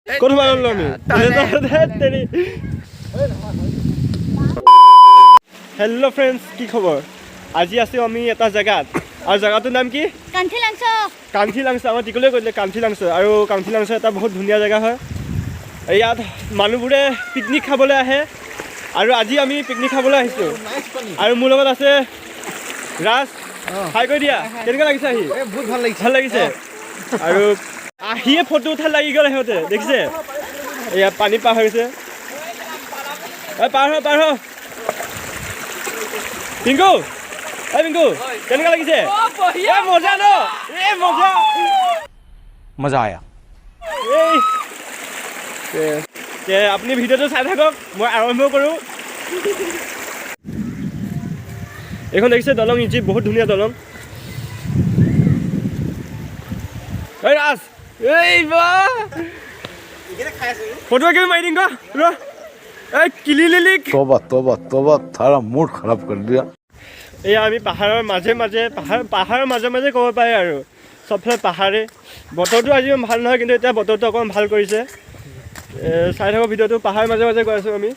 ক'ত সোমাই ল'লো আমি? হেল্ল' ফ্ৰেণ্ডছ, কি খবৰ? আজি আছোঁ আমি এটা জেগাত, আৰু জেগাটোৰ নাম কি? কান্থিলাংছ। কান্থিলাংছ। আমাৰ টিকলে কৈ দিলে কান্থিলাংছ। আৰু কান্থিলাংছ এটা বহুত ধুনীয়া জেগা হয়। ইয়াত মানুহবোৰে পিকনিক খাবলৈ আহে আৰু আজি আমি পিকনিক খাবলৈ আহিছোঁ। আৰু মোৰ লগত আছে ৰাজ। হাই কৈ দিয়া। কেনেকুৱা লাগিছে আহি? বহুত ভাল লাগিছে। ভাল লাগিছে। আৰু আহিয়ে ফটো উঠা লাগি গ'ল সিহঁতে, দেখিছে? এয়া পানী পাৰ হৈ গৈছে। এই পাৰ হ, পাৰ হ। পিংকু, এই পিংকু, কেনেকুৱা লাগিছে? এই মজা ন? এই মজা। मजा आया। এই তে আপুনি ভিডিঅ'টো চাই থাকক, মই আৰম্ভ কৰোঁ। এইখন দেখিছে দলং, ইজি বহুত ধুনীয়া দলং। এই ৰাজ, এই বা ফটো কিবি মাৰি দিম ক ৰ। এই কিলি লিলি। तोबा तोबा तोबा, थारा मूड खराब कर दिया। এয়া আমি পাহাৰৰ মাজে মাজে, পাহাৰৰ মাজে মাজে ক'ব পাৰে আৰু চবফালে পাহাৰে। বতৰটো আজি ইমান ভাল নহয়, কিন্তু এতিয়া বতৰটো অকণমান ভাল কৰিছে। চাই থাকক ভিডিঅ'টো। পাহাৰৰ মাজে মাজে গৈ আছোঁ আমি।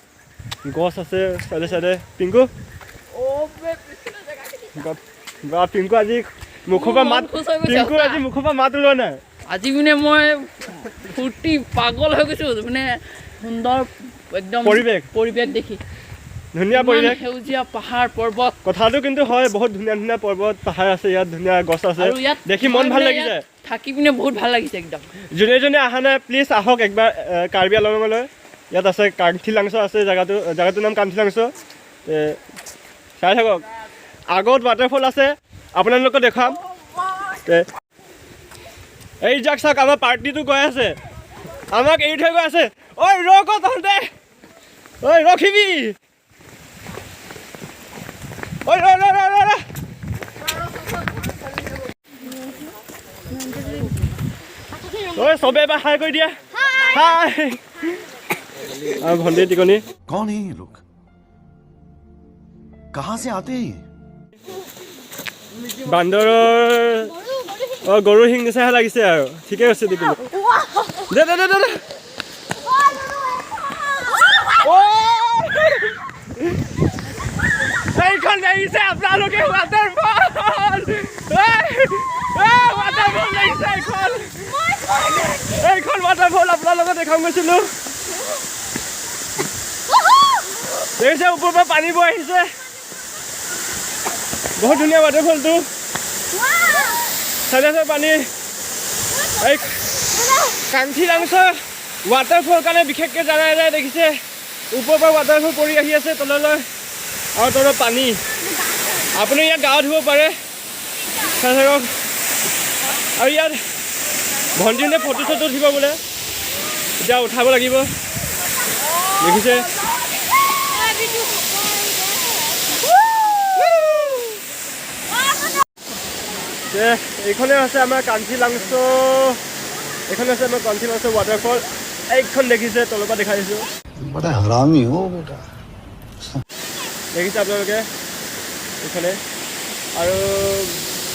গছ আছে চাইডে চাইডে। পিংকু বা, পিংকু আজি মুখৰ পৰা মাত খুচ হৈ গৈছে। পিংকু আজি মুখৰ পৰা মাত ওলোৱা নাই। আজি মানে মই ফূৰ্তি পাগল হৈ গৈছো, মানে সুন্দৰ একদম পৰিৱেশ। পৰিৱেশ দেখি। ধুনীয়া ইমান পৰিৱেশ, সেউজীয়া পাহাৰ পৰ্বত। কথাটো কিন্তু হয়, বহুত ধুনীয়া ধুনীয়া পৰ্বত পাহাৰ আছে ইয়াত, ধুনীয়া গছ আছে। আৰু ইয়াত দেখি মন ভাল মানে লাগি ইয়াত যায়। থাকি পিনে বহুত ভাল লাগিছে একদম। যোনে যোনে অহা নাই, প্লিজ আহক একবাৰ কাৰ্বি আংলঙলৈ। ইয়াত আছে কান্থিলাংছ আছে, জেগাটোৰ নাম কান্থিলাংছ। চাই থাকক, আগত ৱাটাৰফল আছে, আপোনালোকক দেখুৱাম। এই যাক চাওক, আমাৰ পাৰ্টিটো গৈ আছে, আমাক এৰি থৈ গৈ আছে। ঐ ৰখ অ তহঁতে, ঐ ৰখিবি, ঐ ৰ ৰ ৰ ৰ ৰ। ঐ চবে এবাৰ হাই কৰি দিয়া। হাই। আৰু ভণ্টি টিকনি। कौन है ये लोग, कहां से आते हैं ये? বান্দৰৰ, অঁ, গৰুৰ শিং নিচিনাহে লাগিছে আৰু। ঠিকে আছে, টিকনি। দে দে দে দে দে। ঐ! এইখন দেখিছে আপোনালোকে ৱাটাৰফল, ৱাটাৰফল দেখিছে এইখন? এইখন ৱাটাৰফল আপোনালোকক দেখাম গৈছিলো। দেখিছে, ওপৰৰ পৰা পানী বৈ আহিছে। বহুত ধুনীয়া ৱাটাৰফলটো। চাই আছে পানী। এই কান্থিলাংছ ৱাটাৰফল কাৰণে বিশেষকৈ জনা যায়। দেখিছে, ওপৰৰ পৰা ৱাটাৰফল পৰি আহি আছে তললৈ, আৰু তলত পানী। আপুনি ইয়াত গা ধুব পাৰে। চাই থাকক। আৰু ইয়াত ভণ্টিহঁতে ফটো চটো উঠিব বোলে, এতিয়া উঠাব লাগিব। দেখিছে, এইখনে আছে আমাৰ কান্থিলাংছ, এইখন আছে আমাৰ কান্থিলাংছ ৱাটাৰফল। এইখন দেখিছে, তলৰ পৰা দেখাই দিছোঁ। बड़ा हरामी हो बेटा। দেখিছে আপোনালোকে এইখনে। আৰু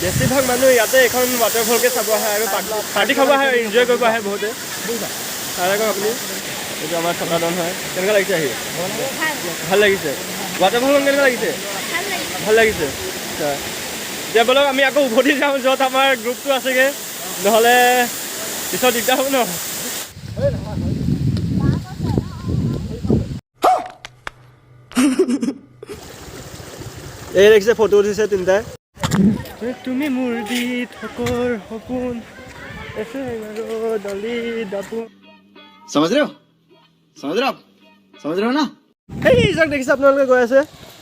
বেছিভাগ মানুহ ইয়াতে এইখন ৱাটাৰফলকে চাব আহে আৰু পাৰ্টি খাব আহে, এনজয় কৰিব আহে বহুতে। চাই থাকক আপুনি, এইটো আমাৰ থকা দন হয়। কেনেকুৱা লাগিছে আহি? ভাল লাগিছে। ৱাটাৰফলখন কেনেকুৱা লাগিছে? ভাল লাগিছে। আচ্ছা, এতিয়া ব'লক আমি আকৌ উভতি যাওঁ য'ত আমাৰ গ্ৰুপটো আছেগৈ, নহ'লে পিছত দিগদাৰ হ'ব ন। এই দেখিছে, ফটো উঠিছে তিনিটাই। তুমি মোৰ দি থকৰ সপোন এছে আৰু দলি দাপোন। समझ रहे हो, समझ रहे हो आप, समझ रहे हो ना? সেই যাক দেখিছে আপোনালোকে গৈ আছে,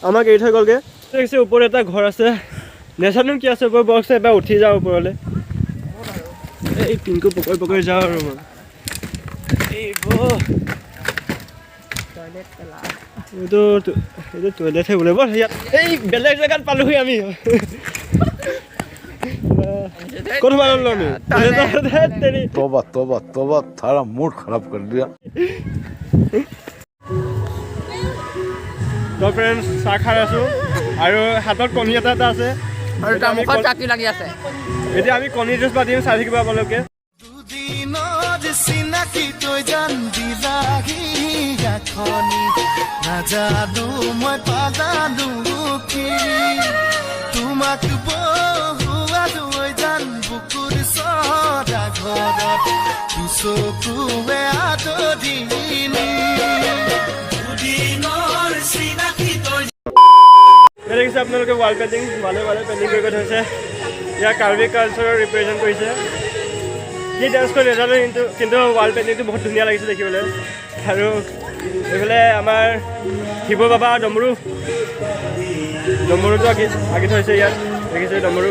আমাক এৰি থৈ গ'লগৈ। দেখিছে, ওপৰত এটা ঘৰ আছে, নেজানো কি আছে ওপৰত। বক্স এবাৰ উঠি যাওঁ ওপৰলৈ। এই পিংকু পকৰি পকৰি যাওঁ আৰু মই। এই এইটো এইটো টয়লেটহে বোলে। ব'ল ইয়াত এই বেলেগ জেগাত পালোহি আমি। ক'ত সোমাই ল'লো আমি? তেৰি। तोबा तोबा तोबा, थारा मूड खराब कर दिया। তো ফ্ৰেণ্ডছ, চাহ খাই আছোঁ আৰু হাতত কণী এটা এটা আছে আৰু তাৰ মুখত চাকি লাগি আছে। এতিয়া আমি কণী যুঁজ পাতিম, চাই থাকিব আপোনালোকে। দুদিনৰ চিনাকি। চিনাকি তই জান বিলাহী আখনি নাজানো মই পালানো কি তোমাক বহুৱালো ঐ জান বুকুৰ চৰা ঘৰত দুচকুৱে আদৰিনি দুদিনৰ চিনাকি তই ইয়াত দেখিছে আপোনালোকে ৱাল পেইণ্টিং, ৱালে ৱালে পেইণ্টিং কৰি কৰি থৈছে। ইয়াৰ কাৰ্বি কালচাৰৰ ৰিপ্ৰেজেণ্ট কৰিছে। কি ডান্স কৰি নাজানো, কিন্তু ৱাল পেইণ্টিংটো বহুত ধুনীয়া লাগিছে দেখিবলৈ। আৰু এইফালে আমাৰ শিৱ বাবা ডমৰু, ডমৰুটো আঁকি আঁকি থৈছে ইয়াত। দেখিছে ডমৰু।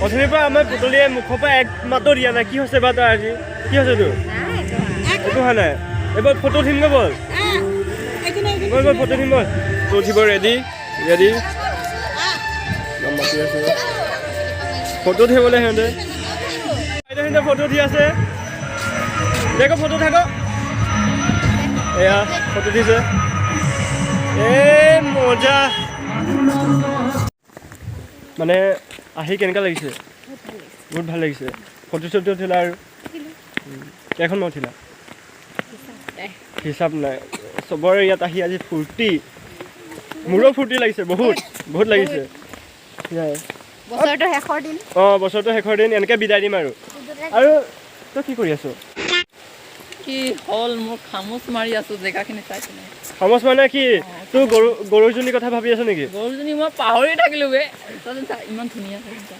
অথনিৰ পৰা আমাৰ পুতলীয়ে মুখৰ পৰা এক মাতো দিয়া নাই। কি হৈছে বা তাৰ আজি? কি হৈছে তোৰ? একো হোৱা নাই। এইবাৰ ফটো উঠিমগৈ ব'ল, ব'ল ব'ল, ফটো উঠিম ব'ল। ফটো উঠিব ৰেডি ৰেডি। মাতি আছে ফটো উঠিবলৈ সিহঁতে। সিহঁতে ফটো উঠি আছে। দেখো, ফটো থাক। এয়া ফটো উঠিছে। এ মজা। মানে আহি কেনেকুৱা লাগিছে? বহুত ভাল লাগিছে। ফটো চটো উঠিলা আৰু কেইখনমান উঠিলা? হিচাপ নাই। চবৰে ইয়াত আহি আজি ফূৰ্তি, মোৰো ফূৰ্তি লাগিছে, বহুত বহুত লাগিছে। সেয়াই। বছৰটোৰ শেষৰ দিন। অঁ, বছৰটোৰ শেষৰ দিন, এনেকৈ বিদায় দিম আৰু। আৰু তই কি কৰি আছ? কি হ'ল, মোৰ খামোচ মাৰি আছো জেগাখিনি চাই পিনে। খামোচ মানে কি, তোৰ গৰুজনীৰ কথা ভাবি আছ নেকি? গৰুজনী মই পাহৰি থাকিলো বে। চাচোন চা, ইমান ধুনীয়া, চাচোন চা।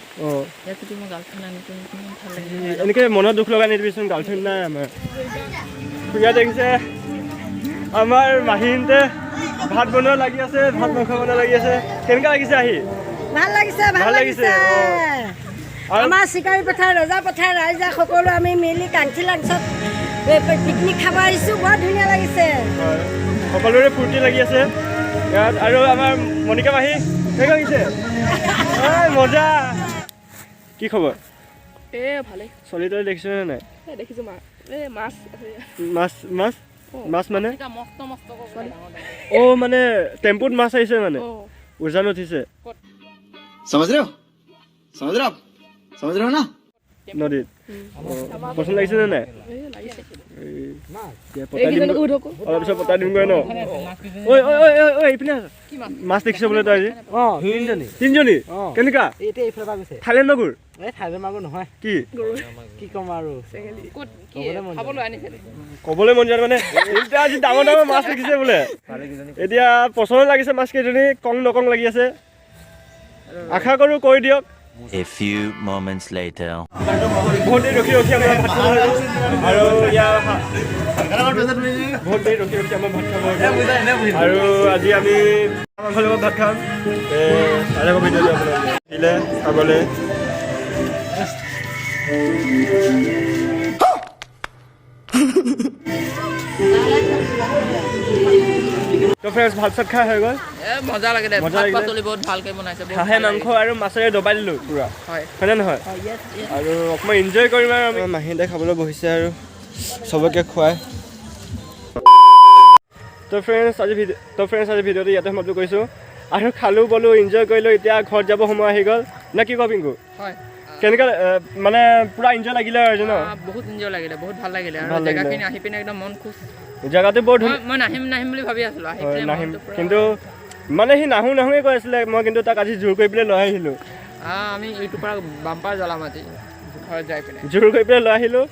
ইয়াত যদি মই গাৰ্লফ্ৰেণ্ড আনি দিওঁ, কিমান ভাল লাগিব। এনেকৈ মনত দুখ লগাই নিদিবিচোন, গাৰ্লফ্ৰেণ্ড নাই আমাৰ। ইয়াত দেখিছে আমাৰ মাহীহঁতে ভাত বনোৱা লাগি আছে, ভাত মাংস বনোৱা লাগি আছে। কেনেকুৱা লাগিছে আহি? ভাল লাগিছে, ভাল। ভাল লাগিছে, লাগিছে। অ। আৰু আমাৰ চিকাৰী পথাৰ, ৰজা পথাৰ ৰাইজে সকলো আমি মিলি কাংচি লাংচত পিকনিক খাব আহিছোঁ। বৰ ধুনীয়া লাগিছে। হয়, সকলোৰে ফূৰ্তি লাগি আছে ইয়াত। আৰু আমাৰ মণিকা মাহী, কেনেকুৱা লাগিছে? ঐ মজা। কি খবৰ? এ ভালেই। চলি তলি দেখিছনে নাই? এই দেখিছোঁ, মা এই মাছ আছে। মাছ মাছ মাছ মানে মস্ত মস্ত। অ' মানে টেম্পুত মাছ আহিছে, মানে উজান উঠিছে। समझ रहे हो? समझ रहे हो आप? समझ रहे हो ना? নদীত। অঁ, পচন্দ লাগিছে নে নাই? এই, এতিয়া পতাই দিম, অলপ পিছত পতাই দিমগৈ ন। ঐ ঐ ঐ ঐ ঐ, এইপিনে আহ। মাছ দেখিছ বোলে তই আজি? অঁ, তিনিজনী। তিনিজনী? অঁ। কেনেকুৱা? এতিয়া এইফালৰ পৰা গৈছে। থাইলেণ্ড মাগুৰ? এই থাইলেণ্ড মাগুৰ নহয়। কি? কি ক'ম আৰু। ক'ত কি ক'বলৈ মন খাবলৈ আনিছে? ক'বলৈ মন যায়। মানে এতিয়া আজি ডাঙৰ ডাঙৰ মাছ দেখিছে বোলে। এতিয়া পচন্দ লাগিছে মাছ কেইজনী, কং নকং লাগি আছে। আশা কৰোঁ কৈ দিয়ক। A few moments later. বহুত দেৰি ৰখি ৰখি আমাৰ ভাত খাব হৈ গ'ল। আৰু ইয়াৰ বহুত দেৰি ৰখি ৰখি আমাৰ ভাত খাব হৈ গ'ল। আৰু আজি আমি মাংসৰ লগত ভাত খাম। চাই থাকক ভিডিঅ'টো আপোনালোকে। আহিলে খাবলৈ। তো ফ্ৰেণ্ডছ, ভাত চাত খাই হৈ গ'ল। এ মজা লাগে দে। মজা ভাত লাগিলে। পাচলি বহুত ভালকে বনাইছে, বহুত হাঁহে ভাল মাংস লাগিছে। আৰু মাছেৰে দবাই দিলোঁ পূৰা। হয়। হয়নে নহয়? আৰু অকণমান এনজয় কৰিম। আৰু আমি মাহীহঁতে খাবলৈ বহিছে আৰু চবকে খুৱাই। তো ফ্ৰেণ্ডছ, আজি ভিডিঅ'টো ইয়াতে সমাপ্ত কৰিছোঁ। আৰু খালোঁ বলোঁ, এনজয় কৰিলোঁ। এতিয়া ঘৰত যাব সময় আহি গ'ল, নে কি কওঁ পিংকু? হয়। কেনেকুৱা মানে পূৰা এনজয় লাগিলে আৰু আজি ন? বহুত এনজয় লাগিলে, বহুত ভাল লাগিলে আৰু ভাল লাগিলে। জেগাখিনি আহি পিনে একদম মন খুচ। জেগাটো বৰ মই ধুনীয়া। মই নাহিম নাহিম বুলি ভাবি আছিলোঁ, আহি হয়, পিনে নাহিম মনটো পুৰা- কিন্তু মানে সি নাহোঁ নাহোঁৱে কৈ আছিলে। মই কিন্তু তাক আজি জোৰ কৰি পেলাই লৈ আহিলোঁ। আমি ইটোৰ পৰা বাম্পাৰ জ্বলাম আজি ঘৰত যাই পিনে। জোৰ কৰি পেলাই লৈ আহিলোঁ,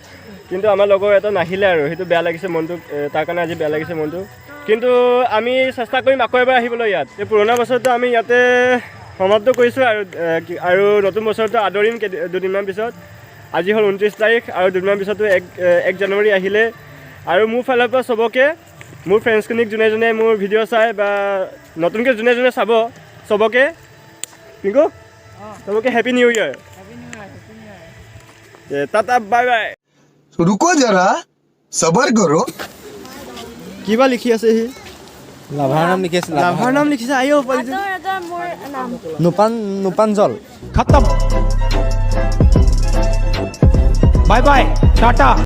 কিন্তু আমাৰ লগৰ এটা নাহিলে আৰু সেইটো বেয়া লাগিছে মনটো। তাৰ কাৰণে আজি বেয়া লাগিছে মনটো। কিন্তু আমি চেষ্টা কৰিম আকৌ এবাৰ আহিবলৈ ইয়াত। এই পুৰণা বছৰটো আমি ইয়াতে সমাপ্ত কৰিছোঁ আৰু আৰু নতুন বছৰটো আদৰিম দুদিনমান পিছত। আজি হ'ল 29 তাৰিখ আৰু দুদিনমান পিছতো 1 জানুৱাৰী আহিলে। আৰু মোৰ ফালৰ পৰা চবকে, মোৰ ফ্ৰেণ্ডছখিনিক, যোনে যোনে মোৰ ভিডিঅ' চাই বা নতুনকৈ যোনে যোনে চাব, চবকে, পিংকু, চবকে happy new year. Tata, bye bye. रुको जरा, सबर करो। কিবা লিখি আছে সি। লাভাৰ নাম লিখি আছে। লাভাৰ নাম লিখিছে। আইঅ পোৱালিটো। মোৰ নাম নোপান নোপাঞ্জল। খতম, বাই বাই, টাটা।